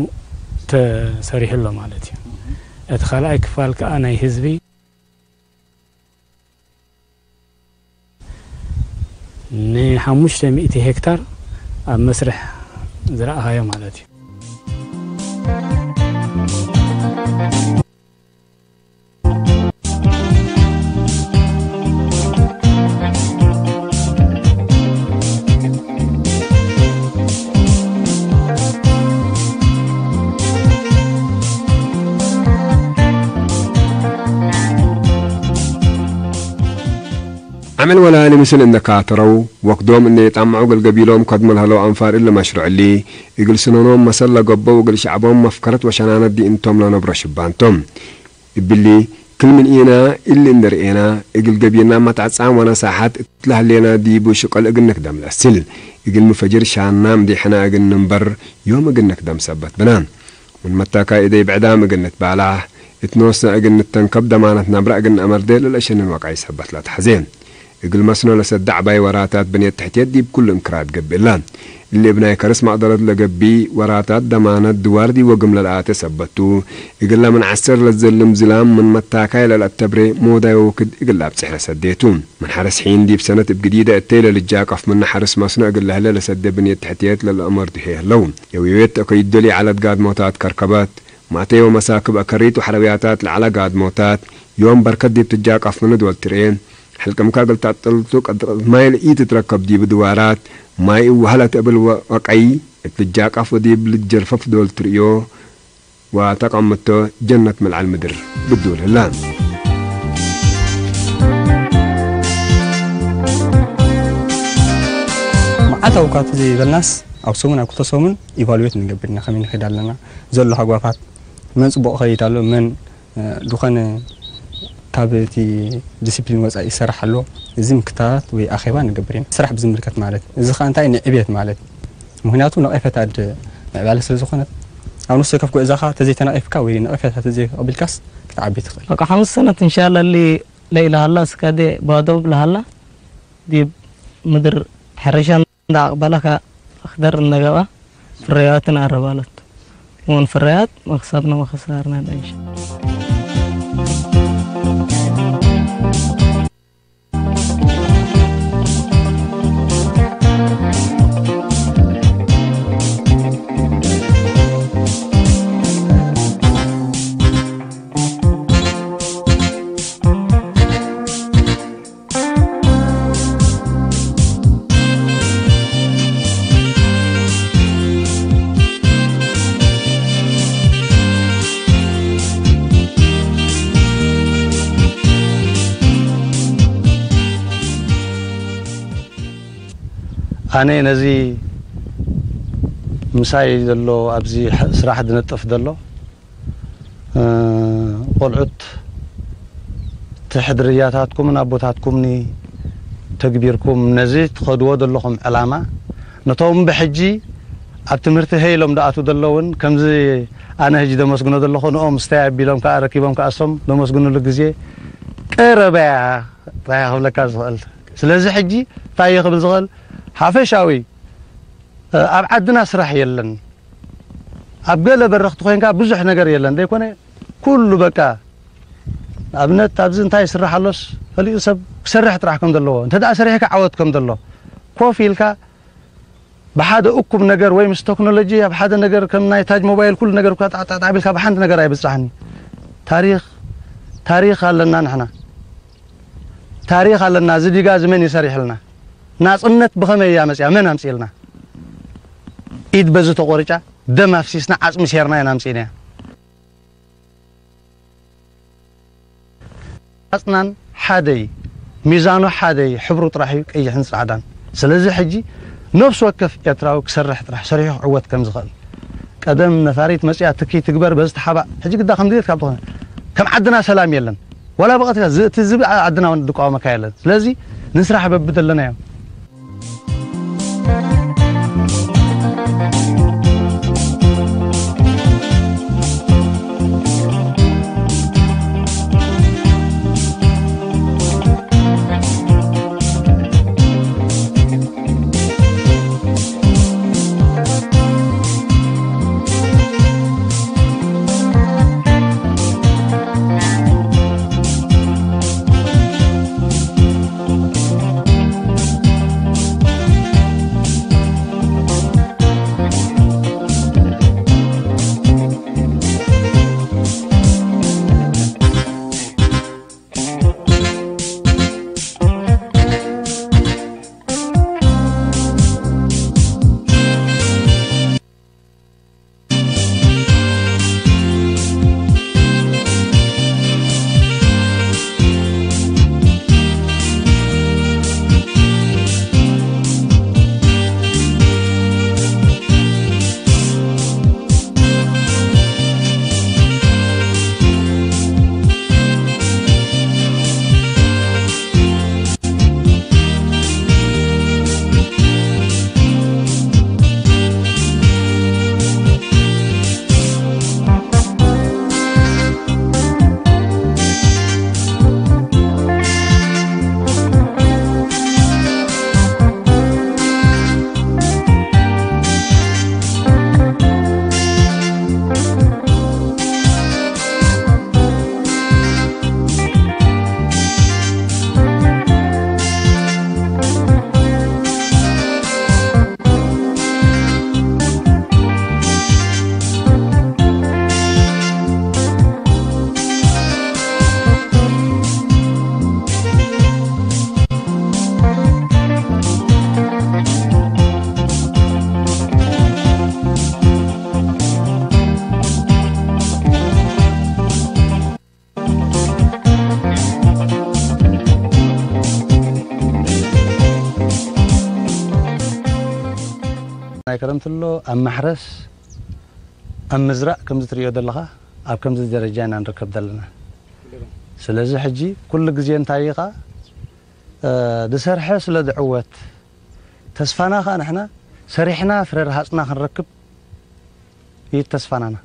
ተሰሪሑ ኣሎ ማለት እዩ። እቲ ካልኣይ ክፋል ከኣ ናይ ህዝቢ ንሓሙሽተ ሚእቲ ሄክታር ኣብ መስርሕ ዝረኣኻዮ ማለት እዩ። ዓመል ወላ ንምስል እነካተረው፣ ወክዶም እነ የጣምዑ ገልገብ ኢሎም ከድሞ ለህለው ኣንፋር እለ መሽሩዕ እሊ፣ እግል ስኖኖም መሰል ለገበው እግል ሸዕቦም መፍከረት ወሸናነት ዲእንቶም ለነብሮ ሽባንቶም። እብሊ፣ ክል ምን ኢና እሊ እንደ ርኤና፣ እግል ገቢርና መትዓጻም ወነሳሓት እት ለህሌና ዲቡ ሽቀል እግል ንክደም ለእስል። እግል ምፈጅር ሻና ምዲሕና እግል ንንበር ዮም እግል ንክደም ሰበት ብና። ምን መታካይ እደይ ብዕዳም እግል ንትባላሕ፣ እት ኖስና እግል ንተንከብ ደማነት ናብራ እግል ንአመርዴ ለለሸንን ወቃይ ሰበት ለትሐዜ። እግል መስኖ ለሰዳ ዕባይ ወራታት ብንየት ትሕትየት ዲብ ኩሉ እንክራድ ገብእ እላ። እሊ እብ ናይ ከርስ መቅደረት ለገብእ ወራታት ደማነት ድዋር ዲብ ወግም ለለአተ ሰበቱ፣ እግላ ምን ዐሰር ለዘልም ዝላም ምን መታካይ ለለአተብሬ ሞዳይ ወክድ እግል አብጽሕ ለሰዴቱ። ምን ሐርስ ሒን ዲብ ሰነት እብ ግዲደ እተይ ለልጃቀፍ ምነ ሐርስ መስኖ እግል ለህለ ለሰዴ ብንየት ትሕትየት ለለአመርድሄ ህለው። የውየት ተከይደሊ ዐለት ጋድሞታት ከርከበት፣ ማእተዮ መሳክብ አከሪት ወሐረብያታት ለዐለ ጋድሞታት፣ ዮም በርከት ዲብ ትጃቀፍ ምነ ዶል ትርኤ፣ ሕልቅምካ እግል ተአጥልቱ ቀድረት ማይ ለኢትትረከብ ዲብ ድዋራት፣ ማይ እወሀለት እብል ወ-፣ ወቀይ እት ልጃቀፍ ወዲብ ልጀርፈፍ ዶል ትርእዮ፣ ወተቀምቶ ጀነት መልዓል ምድር ብዱል ህላ። መዓልታዊ እኳ ዘይበልናስ፣ ኣብ ሰሙን ኣብ ክልተ ሰሙን ኢቫሉዌት ንገብር ኢና፣ ከመይ ንኸይድ ኣለና፣ ዘሎ ሃጓፋት፣ መን ጽቡቕ ከይድ ኣሎ፣ መን፣ እ፣ ዝኾነ ካብ እቲ ዲሲፕሊን ወጻኢ ይሰርሕ ኣሎ፣ እዚ ምክትታላት ወይ ኣኼባ ንገብር ኢና። ስራሕ ብዝምልከት ማለት፣ እዚ ኸኣ እንታይ ንዕብየት ማለት፣ ምኽንያቱ ነቐፌታ ድ-፣ ምዕባለ ስለ ዝኾነት፣ ኣብ ነፍሲ ወከፍ ጉዕዞኻ ተዘይተነቒፍካ ወይ ነቐፌታ ተዘይተቐቢልካስ ክትዓቢ ትኽእል። በቃ ሓሙስ ሰነት እንሻላ እሊ ለኢላ ሃላ እስካዴ ባዶ ብላ ሃላ ዲብ ምድር ሕርሻ እንዳ ኣቕበላ ከ-፣ ክደር እንደገባ ፍረያትን ኣረባለት። ወን ፍረያት መክሰብና መኸሳርና እንዳ እንሻ። ኣነ ነዚ ምሳይ ዘሎ ኣብዚ ሕ-፣ ስራሕ ዝነጥፍ ዘሎ፣ እ፣ ቆልዑት እቲ ሕድርያታትኩምን ኣቦታትኩምኒ ተግቢርኩም ነዚ ትኸድዎ ዘለኹም ዕላማ፣ ነቶም ብሕጂ ኣብ ትምህርቲ ሄ ኢሎም ዝኣትዉ ዘለውን ከምዚ ኣነ ሕጂ ደመስግኖ ዘለኹ ንኦም ስታይ ኣቢሎም ከኣ ረኪቦም ከኣ እሶም ደመስግኑሉ ግዜ ቀረባ እያ፣ እንታይ ክብለካ ዝኽእል። ስለዚ ሕጂ እንታይ እየ ክብል ዝኽእል? ሓፈሻዊ፣ እ፣ ኣብ ዓድና ስራሕ የለን። ኣብ ገለ በረኽቲ ኮይንካ ብዙሕ ነገር የለን። ዘይኮነ ኩሉ በቃ፣ ንኣብነት ኣብዚ እንታይ ይስራሕ ኣሎስ ፈሊጡ ሰብ ክሰርሕ ጥራሕ ከም ዘለዎ፣ እንተ ደኣ ሰሪሕካ ዓወት ከም ዘሎ፣ ኮፍ ኢልካ ብሓደ እኩብ ነገር ወይ ምስ ቴክኖሎጂ ኣብ ሓደ ነገር ከም ናይ ታጅ ሞባይል ኩሉ ነገር እኳ ጣዕጣዕ ቢልካ ብሓንቲ ነገር ኣይብጻሕኒ። ታሪኽ፣ ታሪኽ ኣለና ንሕና። ታሪኽ ኣለና። እዚ ዲጋ እዚ መን እዩ ሰሪሕልና? ናጽነት ብኸመይ እያ መጽያ? መን ኣምጽእልና? ኢድ በዚ ተቖሪጫ፣ ደም ኣፍሲስና፣ ዓጽሚ ሴርና ኢና ኣምጺእናያ። ዓጽናን ሓደይ፣ ሚዛኑ ሓደይ፣ ሕብሩ ጥራሕ እዩ ቀይሕን ጻዕዳን። ስለዚ ሕጂ ነፍሲ ወከፍ ኤርትራዊ ክሰርሕ ጥራሕ ሰሪሑ ክዕወት ከም ዝኽእል። ቀደም ነፋሪት መጽያ ትኪ ትግበር በዚ ተሓባእ። ሕጂ ግዳ ከም ድሌትካ ብትኾነ። ከም ዓድና ሰላም የለን። ዋላ ብቐጥታ ዝ-፣ እቲ ዝብኢ ዓድና እውን ዝቃወመካ የለን። ስለዚ ንስራሕ በብደለናዮ። ናይ ክረምቲ ኣሎ ኣብ ማሕረስ ኣብ ምዝራእ ከምዚ ትርእዮ ዘለኻ ኣብ ከምዚ ደረጃ ኢና ንርከብ ዘለና። ስለዚ ሕጂ ኩሉ ግዜ እንታይ ኢኻ ዝሰርሐ ስለ ዝዕወት ተስፋና ኸኣ ንሕና ሰሪሕና ፍረ ረሃጽና ክንረክብ እዩ ተስፋናና።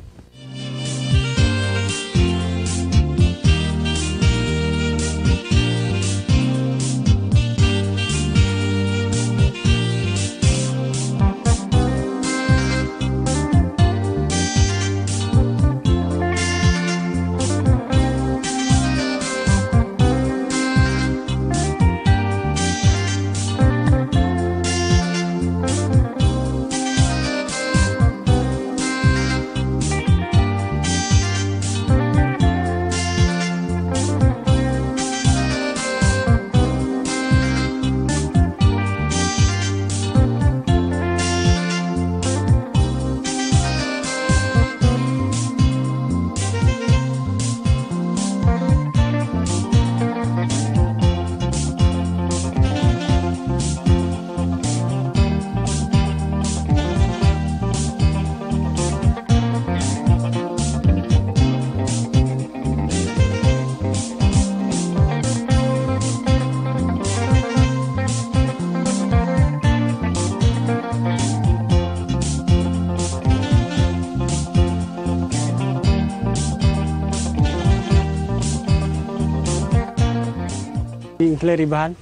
ዊንክለር ይበሃል።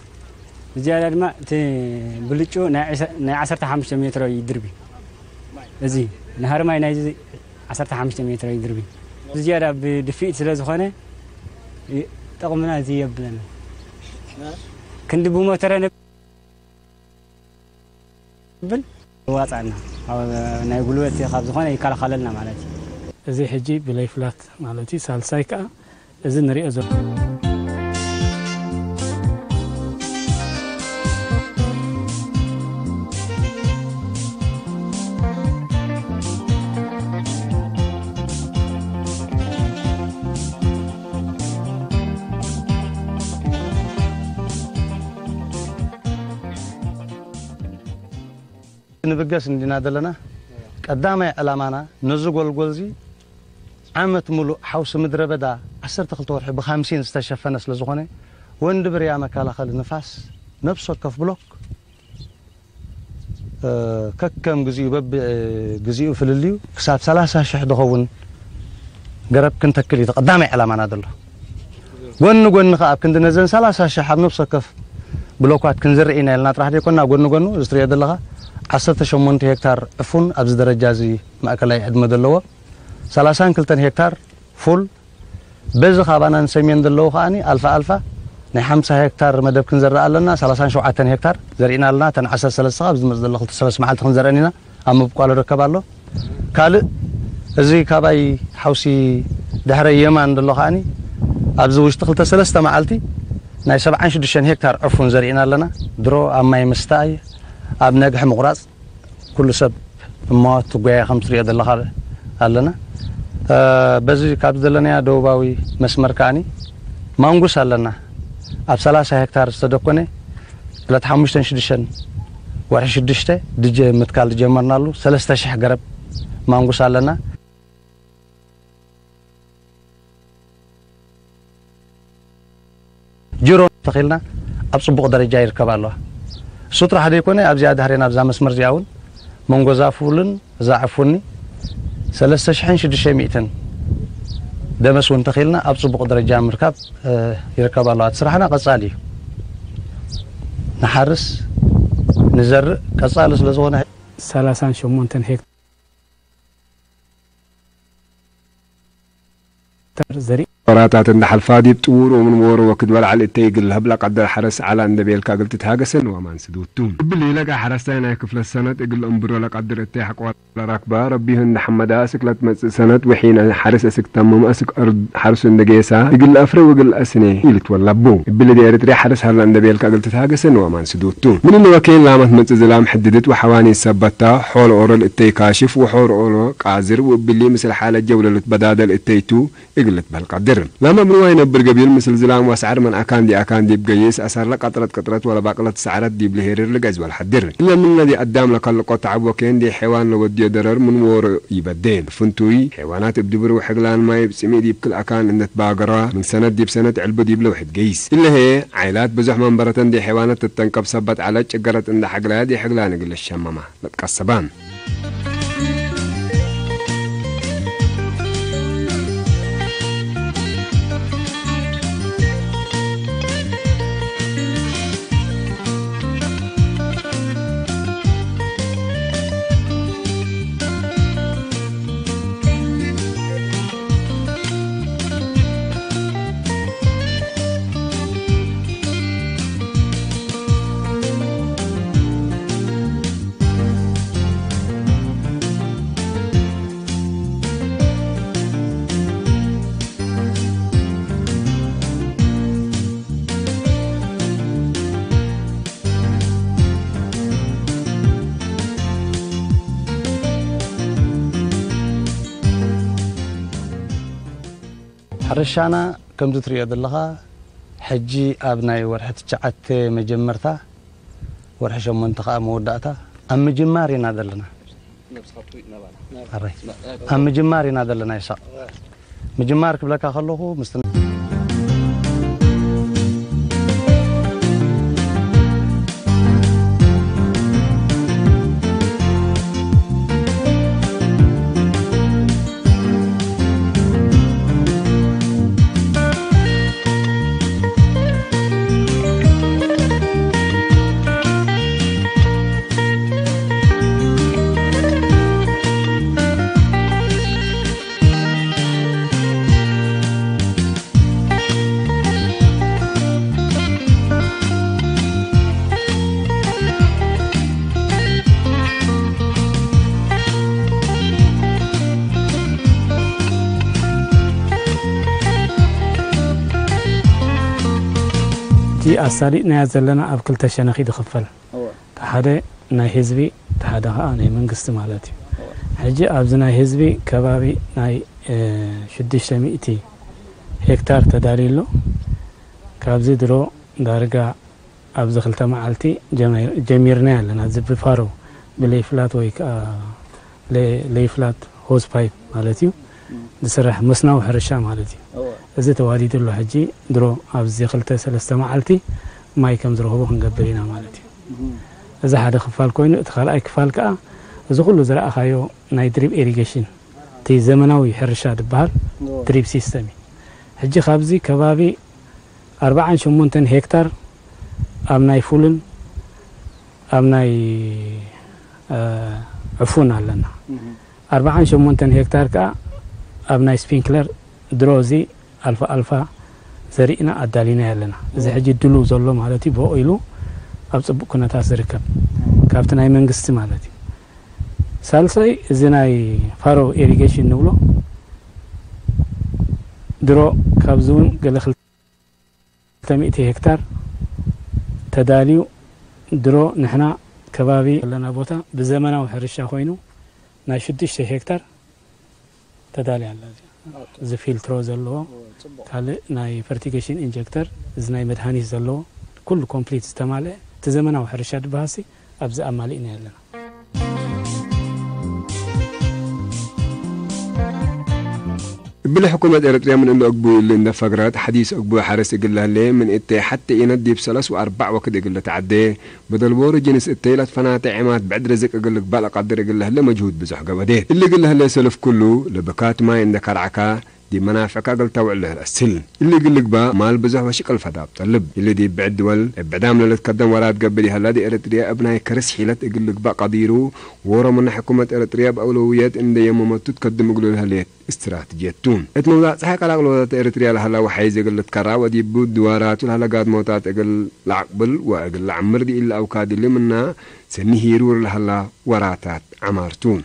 ብዝያዳ ድማ እቲ ብልጩ ናይ ዕሰ-፣ ናይ ዓሰርተ ሓሙሽተ ሜትሮ ይድርቢ። እዚ ንሃርማይ ናይዚ ዓሰርተ ሓሙሽተ ሜትሮ ይድርቢ። ብዝያዳ ብድፍኢት ስለ ዝኾነ ይ-፣ ጠቕምና እዚ የብለና። ክንዲ ብሞተረ ብል ይዋጻና። ኣብ ናይ ጉልበት ካብ ዝኾነ ይከላኸለልና ማለት እዩ። እዚ ሕጂ ብለይ ፍላት ማለት እዩ። ሳልሳይ ከኣ እዚ ንሪኦ ዘሎ ንብገስ እንዲና ዘለና። ቀዳማይ ዕላማና ነዚ ጎልጎልዚ ዓመት ሙሉእ ሓውሲ ምድረ በዳ ዓሰርተ ክልተ ወርሒ ብካምሲን ዝተሸፈነ ስለ ዝኾነ፣ ወንዲ ብርያ መከላኸሊ ንፋስ ነፍሲ ወከፍ ብሎክ ከከም ግዚኡ በብግዚኡ ፍልልዩ ክሳብ ሰላሳ ሽሕ ዝኸውን ገረብ ክንተክል እዩ እቲ ቀዳማይ ዕላማና ዘሎ። ጎኒ ጎኒ ከኣ ኣብ ክንዲ ነዘን ሰላሳ ሽሕ ኣብ ነፍሲ ወከፍ ብሎኳት ክንዝርእ ኢና ኢልና ጥራሕ ዘይኮና፣ ጎኒ ጎኑ እዚ ትሪኦ ዘለኻ ዓሰርተ ሸሞንተ ሄክታር ዕፉን ኣብዚ ደረጃ እዚ ማእከላይ ዕድመ ዘለዎ፣ ሰላሳን ክልተን ሄክታር ፉል፣ በዚ ካባና ንሰሜን ዘለዉ ከኣኒ ኣልፋ ኣልፋ ናይ ሓምሳ ሄክታር መደብ ክንዘርእ ኣለና። ሰላሳን ሸውዓተን ሄክታር ዘሪእና ኣለና። እተን ዓሰርተ ሰለስተ ካብ ዝመጽእ ዘሎ ክልተ ሰለስተ መዓልቲ ክንዘርአን ኢና። ኣብ ምብቋል ይርከብ ኣሎ። ካልእ እዚ ካባይ ሓውሲ ድሕረ የማን ዘሎ ከኣኒ ኣብዚ ውሽጢ ክልተ ሰለስተ መዓልቲ ናይ ሰብዓን ሽዱሽተን ሄክታር ዕፉን ዘሪእና ኣለና። ድሮ ኣብ ማይ ምስታይ፣ ኣብ ነግሒ ምቑራጽ፣ ኩሉ ሰብ እማወት ትጓየ ከም ትሪኦ ዘለኻ ኣለና። እ፣ በዚ ካብ ዘለናያ ደቡባዊ መስመር ከኣኒ ማንጉስ ኣለና። ኣብ ሰላሳ ሄክታር ዝተደኮነ ዕለት ሓሙሽተን ሽዱሽተን ወርሒ ሽዱሽተ ድጀ ምትካል ዝጀመርናሉ ሰለስተ ሽሕ ገረብ ማንጉስ ኣለና። ጅሮ ተኺልና ኣብ ጽቡቕ ደረጃ ይርከብ ኣለዋ። እሱ ጥራሕ ዘይኮነ ኣብዚኣ ድሕሬን ኣብዛ መስመር እዚኣ እውን መንጎ ዛፉልን እዛ ዕፉኒ ሰለስተ ሽሕን ሽዱሽተ ሚእትን ደመስ እውን ተኺልና ኣብ ጽቡቕ ደረጃ ምርካብ፣ እ፣ ይርከብ ኣለዋ። እቲ ስራሕና ቀጻሊ እዩ። ንሓርስ፣ ንዘርእ፣ ቀጻሊ ስለ ዝኾነ ሰላሳን ሸሞንተን ሄክታር ዘርኢ። ወራታት እንዳሓልፋ ዲብ ጥውርኡ ምን ወርዎ ክትበልዓ ልእተይ እግል ለህብ ለቀድር ሓረስ ዓላ እንደ ቤልካ እግል ትትሃገሰ ንዋማን ስዱቱ። እብል ኢለጋ ሓረስታይ ናይ ክፍለ ሰነት እግል እምብሮ ለቀድር እተይ ሓቆ ለራክባ ረቢሁ እንደ ሓመዳ ስክለት መጽእ ሰነት ውሒነ ሓርስ እስክ ተምም እስክ እርድ ሓርሱ እንደ ጌሳ እግል አፍረ ወግል አስኔ ኢልት ወላቡ። እብል ዲ ኤርትሪ ሓርስ ሃላ እንደ ቤልካ እግል ትትሃገሰ ንዋማን ስዱቱ። ምን እንወ ኬን ላመት መጽእ ዝላም ሕድድት ወሐዋኒ ሰበታ ሖል ኦረል እተይ ካሽፍ ወሖር ኦሮ ቃዝር ወእብሊ ምስል ሓለ ጀውለሉት በዳደል እተይቱ እግልት በል ቀድር። ላመ ምንዋ ይነብር ገቢል ምስል ዝላም ወሰዓር ምን አካን ዲ አካን ዲብ ገይስ አሳር ለቀጥረት ቅጥረት ወለባቅለት ሰዓረት ዲብ ልሄርር ልገዝ ወልሐድር። እለ ምን ነዲ አዳም ለከልቆ ተዓብ ወኬን ዲ ሐይዋን ለወድዮ ደረር ምን ዎሮ ይበዴን። ፍንቱይ ሐይዋናት እብ ድብር ወሕግላን ማይ እብ ጽሚእ ዲብ ክል አካን እንደትባገራ ምን ሰነት ዲብ ሰነት ዕልቡ ዲብ ለውሕድ ገይስ። እለ ሄ ዓይላት ብዙሕ መንበረተን ዲ ሐይዋናት ትተንቀብ ሰበት ዐለ ጭገረት እንደ ሐግላያ ዲ ሕግላን እግል ሸመማ። ለትቀሰባን። ሕርሻና ከምዚ ትሪኦ ዘለኻ፣ ሕጂ ኣብ ናይ ወርሒ ትሽዓተ መጀመርታ፣ ወርሒ ሸሞንተ ኸኣ መወዳእታ፣ ኣብ ምጅማር ኢና ዘለና። ኣራይ። ኣብ ምጅማር ኢና ዘለና ይሳቕ። ምጅማር ክብለካ ከለኹ፣ ምስቲ እቲ ኣሳሊጥናዮ ዘለና ኣብ ክልተ ሸነኽ እዩ ዝኽፈል። እወ። እቲ ሓደ ናይ ህዝቢ፣ እቲ ሓደ ኸዓ ናይ መንግስቲ ማለት እዩ። እወ። ሕጂ ኣብዚ ናይ ህዝቢ ከባቢ ናይ፣ እ፣ ሽዱሽተ ሚእቲ ሄክታር ተዳልዩ ኣሎ። ካብዚ ድሮ ዳርጋ ኣብዚ ክልተ መዓልቲ ጀመ-፣ ጀሚርናዮ ኣለና። እዚ ብፋሮ ብለይፍላት ወይ ከዓ ለ-፣ ለይፍላት ሆዝ ፓይፕ ማለት እዩ። እም። ዝስራሕ መስናዊ ሕርሻ ማለት እዩ። እወ። እዚ ተዋዲዱ ኣሎ። ሕጂ ድሮ ኣብዚ ክልተ ሰለስተ መዓልቲ ማይ ከም ዝረኽቡ ክንገብር ኢና ማለት እዩ። እም። እዚ ሓደ ክፋል ኮይኑ፣ እቲ ካልኣይ ክፋል ከዓ እዚ ኩሉ ዝረኣኻዮ ናይ ድሪፕ ኢሪጌሽን፣ እቲ ዘመናዊ ሕርሻ ዝበሃል ድሪፕ ሲስተም እዩ። ሕጂ ካብዚ ከባቢ ኣርባዓን ሸሞንተን ሄክታር ኣብ ናይ ፉልን ኣብ ናይ ዕፉን ኣለና። ኣርባዓን ሸሞንተን ሄክታር ከዓ ኣብ ናይ ስፒንክለር ድሮ እዚ ኣልፋ ኣልፋ ዘሪእና ኣዳሊና ኣለና። እዚ ሕጂ ድሉ ዘሎ ማለት እዩ፣ ብቑ ኢሉ ኣብ ፅቡቅ ኩነታት ዝርከብ ካብቲ ናይ መንግስቲ ማለት እዩ። ሳልሳይ እዚ ናይ ፋሮ ኢሪጌሽን ንብሎ ድሮ ካብዚ እውን ገለ ክልተ ሚእቲ ሄክታር ተዳልዩ ድሮ ንሕና ከባቢ ዘለና ቦታ ብዘመናዊ ሕርሻ ኮይኑ ናይ ሽዱሽተ ሄክታር ተዳልያ ኣላ። እዚ ፊልትሮ ዘለዎ ካልእ ናይ ፈርቲጌሽን ኢንጀክተር፣ እዚ ናይ መድሃኒት ዘለዎ ኩሉ ኮምፕሊት ዝተማልአ እቲ ዘመናዊ ሕርሻ ድበሃሲ ኣብዚ ኣማሊእና ኣለና። እብለ ሕኩመት ኤረትርያ ምን እንደ ኦግቡ ይል እንደ ፈግረት ሐዲስ ኦግቡ ሐረስ እግል ለህሌ ምን እተ ሐተ ኢነት ዲብ ሰለስ ወአርባዕ ወክድ እግል ለተዐዴ በደልቦ ርጅንስ እተ ለትፈናተ ዔማት ብዕድ ርዝቅ እግል ልግባእ ለቀድር እግል ለህሌ መጅሁድ ብዞሕ ገብአዴት። እሊ እግል ለህሌ ሰልፍ ኩሉ ለብካት ማይ እንደ ከርዐካ ዲብ መናፍዕካ እግል ተውዕል ለህል አስል። እሊ እግል ልግባእ ማል ብዞሕ ወሽቅል ፈዳብ ጠልብ። እሊ ዲብ ብዕድ ድወል እብ ዕዳም ለልትከደም ወራት ገብእ ዲሀላ ዲ ኤረትርያ እብ ናይ ከርስ ሒለት እግል ልግባእ ቀዲሩ ዎሮ ምነ ሕኩመት ኤረትርያ እብ አውለውየት እንደ የመመቱ ትከድም እግሉ ለህሌት እስትራትጅየት ቱ። እት መውዛዕ ጸሓይ ቀላቅል ወዘተ ኤረትርያ ለሀላ ወሐይዝ እግል ልትከራ ወዲቡ ድዋራቱ ለሀለ ጋድሞታት እግል ለዐቅብል ወእግል ለዐምር ዲኢል ለአውካድ እሊ ምና ሰኒ ሂሩር ለሀላ ወራታት ዐማር ቱ።